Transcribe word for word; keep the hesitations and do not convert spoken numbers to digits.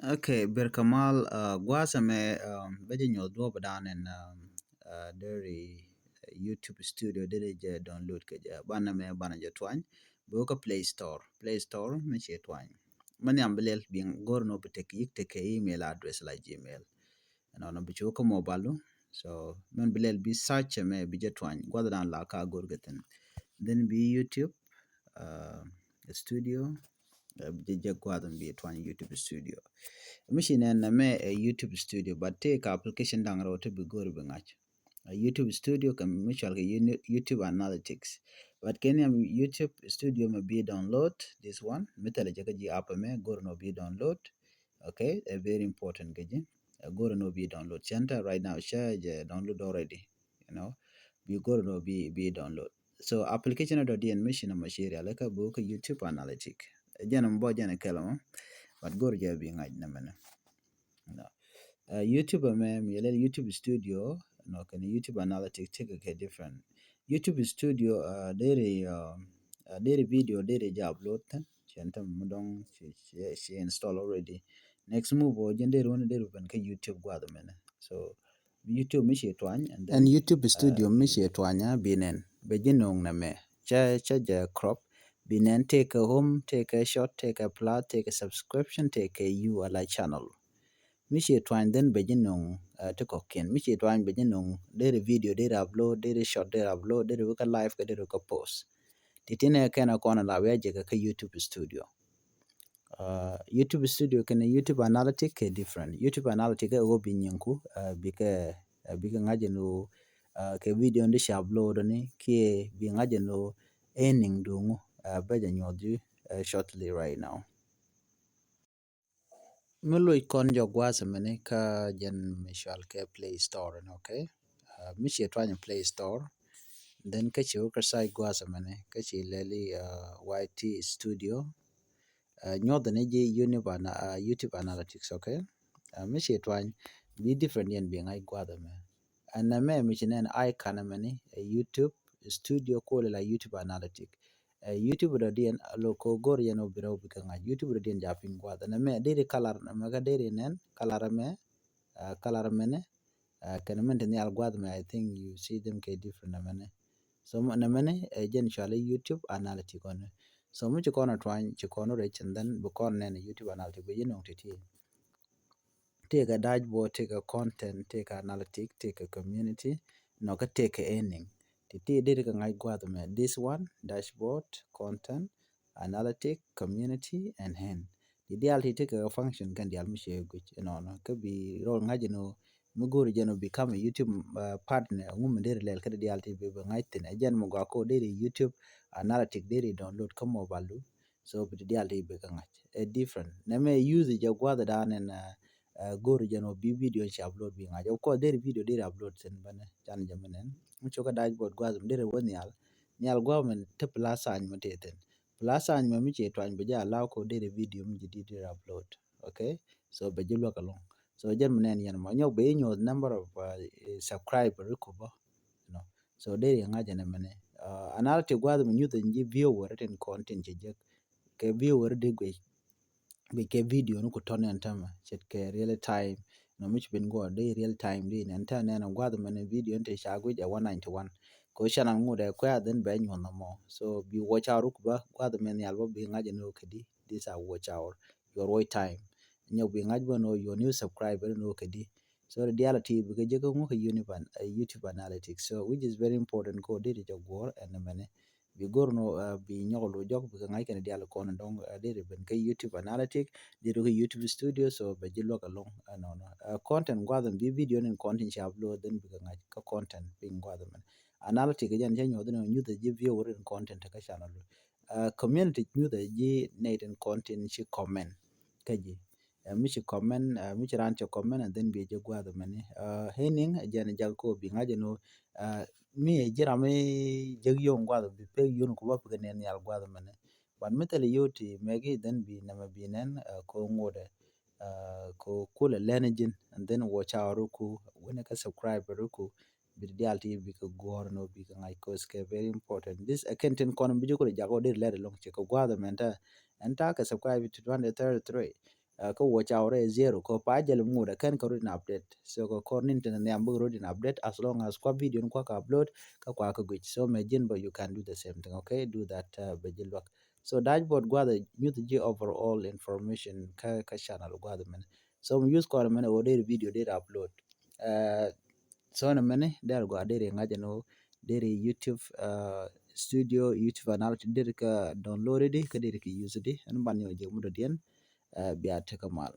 Okay, ber kɛ mal, uh, gua̱a̱th ɛmɛ, um, bä jɛ nyuɔth duɔ̱ɔ̱p dan ɛn, um, uh, deri YouTube Studio deri jɛ download kɛ jɛ. Banɛ mɛ banɛ jɛ twany. Bä wä kä Play Store. Play Store mi ci twany. Mɛ nhiam bi lɛl bi go̱r nɔ bi tek yik tek kɛ email address la Gmail. Ɛnɔnɔ bi ci wä kä mobile du. So mɛn bi lɛl bi search ɛmɛ bi jɛ twany. Gua̱th dan la ka go̱r kɛ thin. Then bi YouTube, uh, Studio, uh, bi jɛ gua̱th bi twany YouTube Studio. Mi ci nɛn nɛ mɛ ɛ YouTube Studio, but tëë ka application daŋ rɛw ti bi go̱r bi ŋa̱c. Uh, YouTube Studio kɛ mi cɔal kɛ Uni-, YouTube Analytics. But kɛ nhiam YouTube Studio mɛ bi download this one. Mi thilɛ jɛ kä ji̱ app ɛmɛ go̱r nɔ bi download. Okay, a very important kɛ ji̱. Uh, go̱r nɔ bi download. Cɛn tɛ right now, cɛ jɛ download already. You know, bi go̱r nɔ bi, bi download. So application dɔ diɛn mi ci nɛ material kä bok kä YouTube Analytic. Jɛn mɛ bɔ jɛn kɛl mɔ. But go̱r jɛ bi ŋa̱c nɛ mɛnɛ. No. Uh, YouTube mɛ mi lɛl YouTube Studio, no, kɛn YouTube Analytic ti kɛ different. YouTube Studio, uh, deri, uh, uh, deri video deri jɛ upload thin. Cɛn tɛ mi dɔŋ ci, ci, ci install already. Next move ɔ jɛn deri wä ni deri ben kä YouTube gua̱th mɛnɛ. So YouTube mi ci twany, and then, ɛn YouTube Studio, uh, mi ci twany a bi nɛn. Bɛ ji̱ no̱o̱ŋ nɛ mɛ. Cɛ, cɛ jɛ crop. Bi nɛn, tekɛ home, tekɛ short, tekɛ plus, tekɛ subscription, tekɛ you ala channel. Mi ci twany, then bɛ ji̱ no̱o̱ŋ, uh, ti kɔ̱kiɛn. Mi ci twany bɛ ji̱ no̱o̱ŋ deri video deri upload, deri short deri upload, deri wä kä live kɛ deri wä kä post. Ti ti nɛ kɛn a kɔn a la wi̱i̱ a jɛ kɛ kä YouTube Studio. Uh, YouTube Studio kɛnɛ YouTube Analytic kɛ different. YouTube Analytic kɛ ɣöö bi nyiŋku, uh, bikɛ, uh, bikɛ ŋa̱c ɛn ɣöö, uh, kɛ video ni ca upload ni kiɛ bi ŋa̱c ɛn ɣöö earning duŋu, uh, bɛ jɛ nyuɔth ji̱, uh, shortly right now. Mi loc kɔn jɔk gua̱a̱th ɛmɛni kä jɛn mi cɔal kɛ Play Store ni, okay? Uh, mi ci twany Play Store, then kä ci wä kä search gua̱a̱th ɛmɛni, kä ci lɛli, uh, Y T Studio. Uh, nyuɔth ni ji̱ Unib ana-, uh, YouTube Analytics, okay? Uh, mi ci twany bi different yɛn bi ŋa̱c gua̱a̱th ɛmɛ. Ɛn ɛmɛ mi ci nɛn icon ɛmɛni, ɛ YouTube Studio kulɛ la YouTube Analytic. Ɛ YouTube dɔ̱diɛn, a lo ko go̱r yɛn ɔ bi rɛw bikɛ ŋa̱c. YouTube dɔ̱diɛn ja piny gua̱th. Ɛn ɛmɛ deri color ɛmɛ kä deri nɛn, color ɛmɛ, ɛ, color ɛmɛnɛ, ɛ, kɛn mɛn ti nhial gua̱th ɛmɛ, I think you see them kɛ different ɛmɛnɛ. So ɛn ɛmɛnɛ ɛ jɛn cɔali YouTube Analytic ɔnɛ. So mi ci kɔn ɔ twany, ci kɔn ɔ rɛc, and then bi kɔn nɛn YouTube Analytic bi ji̱ no̱o̱ŋ ti̱ti̱. Tëëkɛ dashboard, tëëkɛ content, tëëkɛ analytic, tëëkɛ community, nɔ kä tëëkɛ earning. Ti ti deri kɛ ŋa̱c gua̱th mɛ, this one, dashboard, content, analytic, community, and earn. Ti diaal ti tëëkɛ function kɛn diaal mi cɛ guic inɔnɔ. Kä bi rol ŋa̱c inɔ mi go̱o̱ri jɛn ɔ become a YouTube, uh, partner, ŋu mi deri lɛl kä ti diaal ti bi bi ŋa̱c thin. Ɛ jɛn mi gɔaa ko deri YouTube analytic deri download kä mobile du. So bi ti diaal ti bi kɛ ŋa̱c. Ɛ different. Nɛ mɛ use jɛ gua̱th dan ɛn, uh, uh, go̱o̱ri jɛn ɔ bi video ci upload bi ŋa̱c. Of course deri video deri upload thin bɛnɛ. Can jɛ mi nɛn. Mi cukɛ dashboard gua̱th mi deri wä nhial. Nhial gua̱th mi te plus sign mi te thin. Plus sign mi mi ci twany bi jɛ allow ko deri video mi ji̱ di deri upload. Okay? So bɛ ji̱ luäk alɔŋ. So jɛn mi nɛn yɛn mɔ. Nyɔk bɛ inyuɔth number of, uh, subscriber ri kubä. You know. So deri ŋa̱c ɛn ɛmɛnɛ. Uh, analytic gua̱th mi nyuth in ji̱ viewer tin kɔn tin ci jek. Kɛ viewer di guic. Guic kɛ video ni ku tɔn ɛn tämɛ. Ce̱tkɛ real time. Nɔ mi ci ben guɔ di real time di nɛn tɛ nɛn gua̱th mɛn video ni ti ca guic ɛ one ninety one. Ko channel ŋut ɛ kuɛ a dhin bɛ nyuɔth nɔmɔ. So bi watch hour ku bä gua̱th mɛn nhial bä bi ŋa̱c ɛn ɣöö kɛ di. This a watch hour. Your watch time. Nyɔk bi ŋa̱c bä nɔ your new subscriber nɔ kɛ di. So di dial a ti bi kɛ jek ŋu kɛ YouTube an-, uh, YouTube Analytics. So which is very important ko deri jɛ guɔr ɛn mɛnɛ. Bi go̱r nɔ, uh, bi nyɔk lo jɔk bi kɛ ŋa̱c kɛn dial kɔn dɔŋ, uh, deri ben kɛ YouTube Analytics, deri kɛ YouTube Studio, so bɛ ji̱ luäk alɔŋ, uh, nɔnɔ. Uh, content gua̱th bi video ni content ca upload then bi kɛ ŋa̱c kɛ content piny gua̱th mɛn. Analytics jɛn cɛ nyuɔth ni nyuth ji̱ viewer in content kɛ channel. Uh, community nyuth ji̱ nɛy tin content ci comment kä ji̱. Uh, mi ci comment, uh, mi ci raan ci comment and then bi jɛ gua̱th mɛni. Uh, earning jɛn jak ko bi ŋa̱c ɛn ɣöö, uh, mi ji̱ ram mi jek yio̱o̱ŋ gua̱th bi pek yio̱o̱ŋ ku bä pikɛ nɛn nhial gua̱th mɛni. But mi thilɛ yio̱o̱ ti mɛki then bi nɛmɛ bi nɛn, uh, ko ŋotdɛ, uh, ko kulɛ lɛn ji̱n and then watch hour ku wini kä subscriber ku bi dial ti bi kɛ guɔ̱r nɔ bi kɛ ŋa̱c cause kɛ very important. This a kɛn tin kɔn bi jɛ kulɛ jak ɔ deri lɛt ɛlɔŋ ci kɛ gua̱th mɛn ta ɛn ta kɛ subscribe to two hundred thirty-three. Kä watch hour ɛ zero kɛ pa jɛl mi ŋut ɛ kɛn kɛ rot in update. So kɛ kɔr nin tin nhiam bik rot in update as long as kua video ni kua kɛ upload kä kua kɛ guic. So mɛ jin bä you can do the same thing, okay? Do that bɛ jil luak. So dashboard guath ɛ nyuth ji̱ overall information kä kä channel guath mɛn. So mi use kɔr mɛn ɛ wä der video der upload. So ni mɛn der gua der ŋa̱c ɛn wä der YouTube studio, YouTube analytics der kä download di kä der kä use di ɛn ban yɔ jɛ mudɔ diɛn. Bia tekɛ mal.